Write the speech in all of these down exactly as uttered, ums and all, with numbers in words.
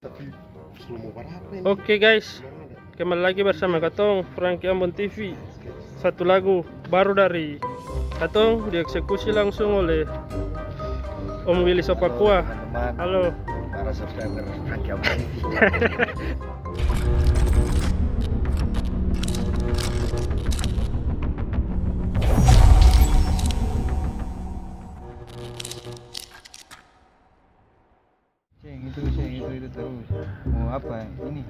Tapi slow mo barapa ini? Oke, guys, kembali lagi bersama katong, Frankie Ambon T V. Satu lagu baru dari katong, dieksekusi langsung oleh Om Willy Sopakua. Halo, teman-teman. Halo. Para subscriber Frankie Ambon T V. Seng, itu, seng, itu, itu terus. Mau apa ini?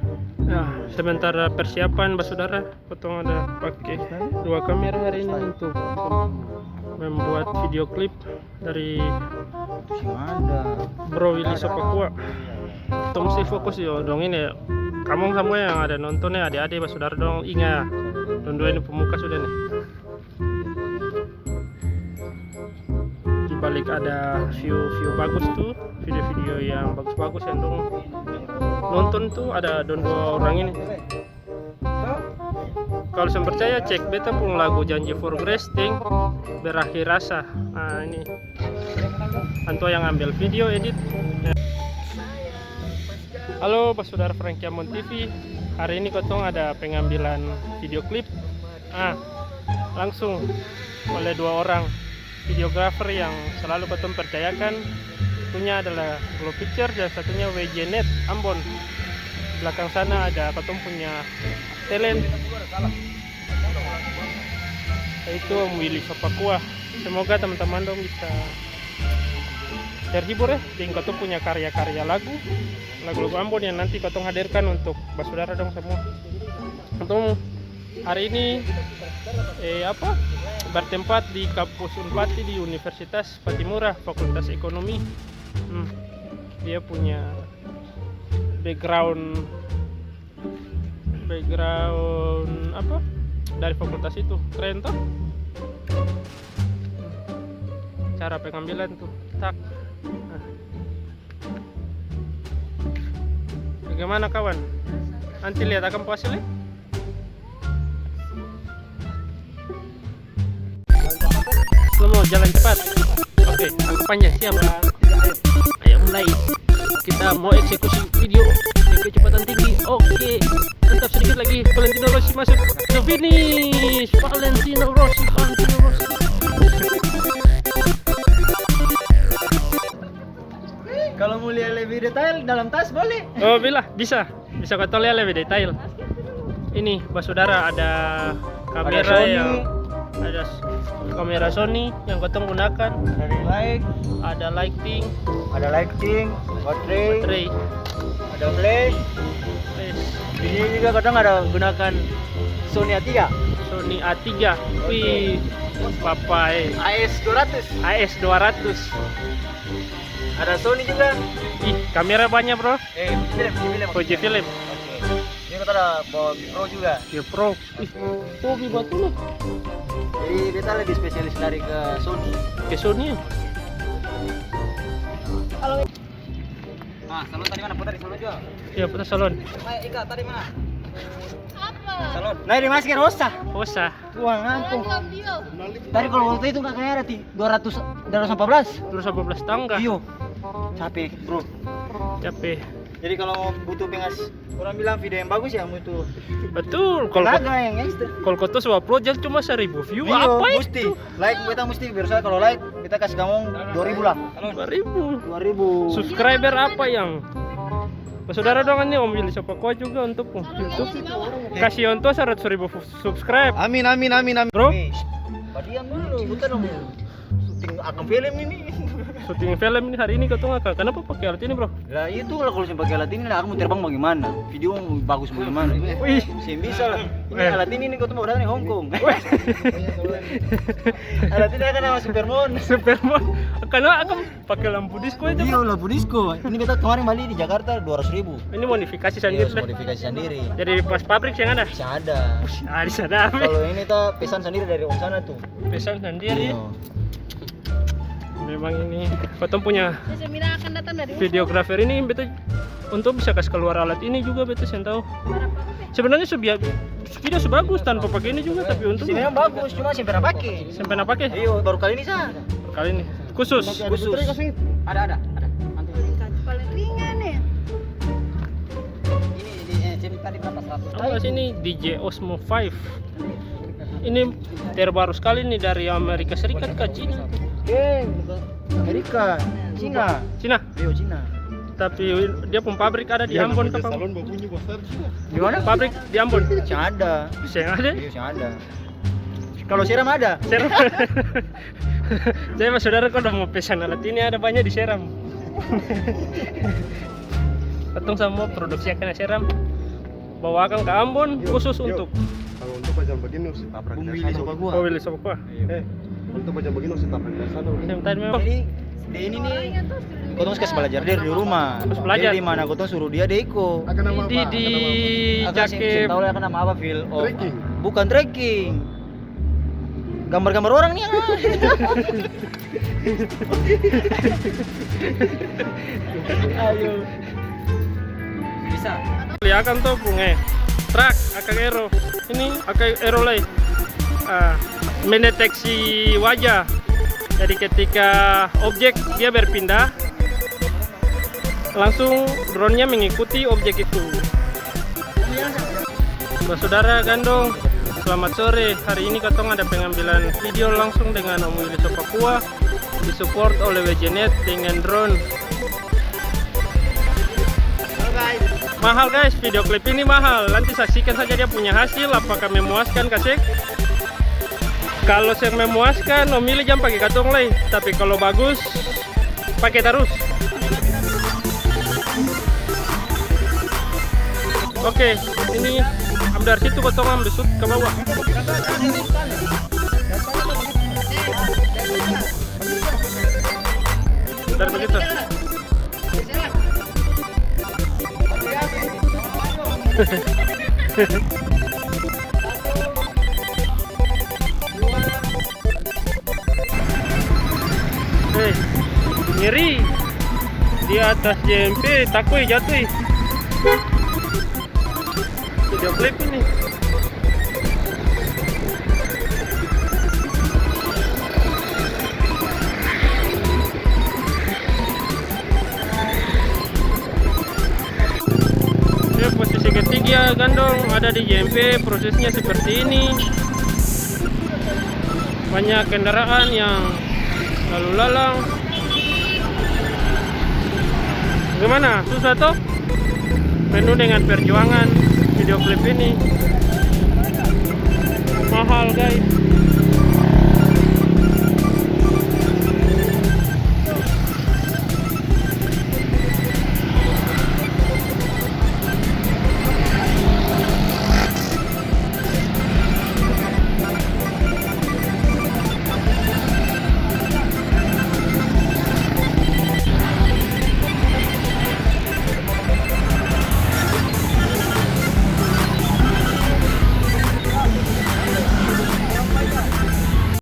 Nah, sementara persiapan, basudara, katong ada pake dua kamera hari ini untuk membuat video klip dari Bro Willy Sopakua. Katong musti fokus, yo, dong ini, yo. Kamong samua yang ada nonton, ya, ade-ade, basudara dong, inga, dong dua ini pemuka sudah, nih. Di balik ada view-view bagus tuh, video-video yang bagus-bagus yang dong nonton tuh, ada dong dua orang ini. Kalau seng percaya, cek beta pung lagu Janji for Grace deng Berakhir Rasa. Nah, ini antua yang ambil video, edit. Halo, basudara Frankie Ambon T V. Hari ini katong ada pengambilan video klip. Ah, langsung oleh dua orang videographer yang selalu katong percayakan. Satunya adalah Glow Picture dan satunya W J Net Ambon. Belakang sana ada katong punya talent, yaitu Om Willy Sopakua. Semoga teman-teman dong bisa terhibur, eh, deng katong punya karya-karya lagu, lagu-lagu Ambon yang nanti katong hadirkan untuk basudara dong semua. Katong hari ini, eh, apa, bertempat di kampus Unpati di Universitas Patimura, Fakultas Ekonomi. Hmm, dia punya background, background apa, dari fakultas itu. Keren toh? Cara pengambilan tuh, tak. Nah. Bagaimana, kawan? Nanti lihat akang pung hasil, eh? Lo mau jalan cepat? Oke, tangkapannya siap. Ayo mulai. Kita mau eksekusi video dengan kecepatan tinggi. Oke, mantap, sedikit lagi. Valentino Rossi masuk ke finish. Valentino Rossi, Valentino Rossi. Kalau mau lihat lebih detail dalam tas boleh. Oh, bila bisa. Bisa katong lia lebih detail. Ini, basudara, ada kamera yang ada s-, kamera Sony yang katong gunakan. Ada ring light. Ada lighting. Ada lighting, baterai. Baterai. Ada flash. Flash. Ini juga katong ada gunakan Sony A tiga. Sony A tiga. Oke. Wih, bapa, eh. A S dua ratus. A S dua ratus. Ada Sony juga. Ih, kamera banyak, bro. Eh, Fujifilm, Fujifilm. Fujifilm. Oke. Ini kita ada bawa GoPro juga. GoPro. Ih, hobi batul nih. Jadi, beta lebih spesialis lari ke Sony. Ke Sony? Kalau Ah, salon tadi mana? Putar di salon juga. Iya, putar salon. Mai, Ika, tadi mana? Apa? Salon. Nah, di masker, Rosa. Rosa. Tuang ampung. Tadi kalau waktu itu kakaknya ada ti-, dua ratus, dua ratus empat belas. Dua ratus empat belas tangga. Iyo. Capek, bro. Capek. Jadi kalau butuh pengas-, orang bilang video yang bagus ya butuh Betul, kalau tenaga kot-, yang ekstra. Kalau koto su upload jang cuma seribu view, iyo, apa musti. Itu? Like, beta musti berusaha kalau like, beta kasih kamong dua ribu lah. Dua ribu. Dua ribu. Subscriber apa yang Saudara dong, ini Om Willy Sopakua juga untuk YouTube. Kasih onto seratus ribu subscribe. Amin, amin, amin, amin. Bro. Eh, badiam dulu, bukan dong. Syuting akang film ini. Syuting film ini hari ini katong akang. Kenapa pakai alat ini, bro? Lah itu lah, kalau seng pakai alat ini, lah akang mau terbang bagaimana? Video mau bagus bagaimana? Wih. Seng bisa lah. Ini Eh. Alat ini, ini katong baru datang dari Hong Kong. Wih. Alat ini akang nama Supermon. Supermon. Karena akang Pake lampu disko itu, Iyo, Bang? Lampu disko. Ini beta kemarin bali di Jakarta dua ratus ribu. Ini modifikasi sandiri, Iyo, deh. Modifikasi sandiri. Jadi pas pabrik seng ada? Seng ada. Ah, di sana. Kalau ini ta pesan sandiri dari orang sana tuh. Pesan sandiri. Iyo. Memang ini katong punya videographer ini, beta untuk bisa kas keluar alat ini juga beta seng tahu. Sebenarnya su bia-, video su bagus tanpa pake ini juga, tapi untung Sebenarnya bagus, cuma seng pernah pake. Seng pernah pake? Iyo, baru kali ini sa. Kali ini khusus. Khusus. Ada, ada, ada. Nanti. Paling ringan nih. Tadi berapa? Seratus. Apa sih ini? D J Osmo five. Ini terbaru sekali nih, dari Amerika Serikat ka Cina? Eh, Amerika, Cina. Cina? Iyo, Cina. Tapi dia pung pabrik ada di Ambon, kapang? Di mana? Pabrik di Ambon. Seng ada. Seng ada? Iyo, seng ada. Kalau Seram ada. Seram. Saya sama saudara, kalau mau pesan alat ini, ada banyak di Seram. Katong samua produksi akang di Seram. Bawa akang ka Ambon, khusus untuk. Kalau untuk macam begini, harus tabrak dari sana. Bumi Lis Sokokua. Oh, Lis Sokokua. Iya. Eh, untuk macam begini, harus tabrak dari sana. Yang tadi memang. Jadi, dia ini nih, katong harus kasih belajar dia di rumah. Harus belajar. Jadi, di mana katong suruh dia, dia iko. Di, di, di. Akang seng, seng tahu lah akang nama apa, Phil. Oh, trekking. Bukan trekking. Gambar-gambar orang nih, ah. Ayo. Bisa. Lihat akang to pung, eh, truk, akang Ero. Ini akang Ero lai. Ah, mendeteksi wajah. Jadi ketika objek dia berpindah, langsung drone-nya mengikuti objek itu. Basudara Gandong, selamat sore. Hari ini katong ada pengambilan video langsung dengan Om Willy Sokokua, disupport oleh W J Net dengan drone. Mahal, guys, video klip ini mahal. Nanti saksikan saja dia punya hasil, apakah memuaskan ka seng. Kalau seng memuaskan, Om Willy jang pake katong lai. Tapi kalau bagus, pake tarus. Oke, ini ambil dari situ, katong ambil sut ke bawah. Dari begitu. Eh, ngeri. Di atas J M P, takoi jatuh, ih. Video klip ini. Ya, posisi ketiga, Gandong, ada di J M P, prosesnya seperti ini. Banyak kendaraan yang lalu lalang. Gimana? Susah toh? Penuh dengan perjuangan video klip ini. Mahal, guys.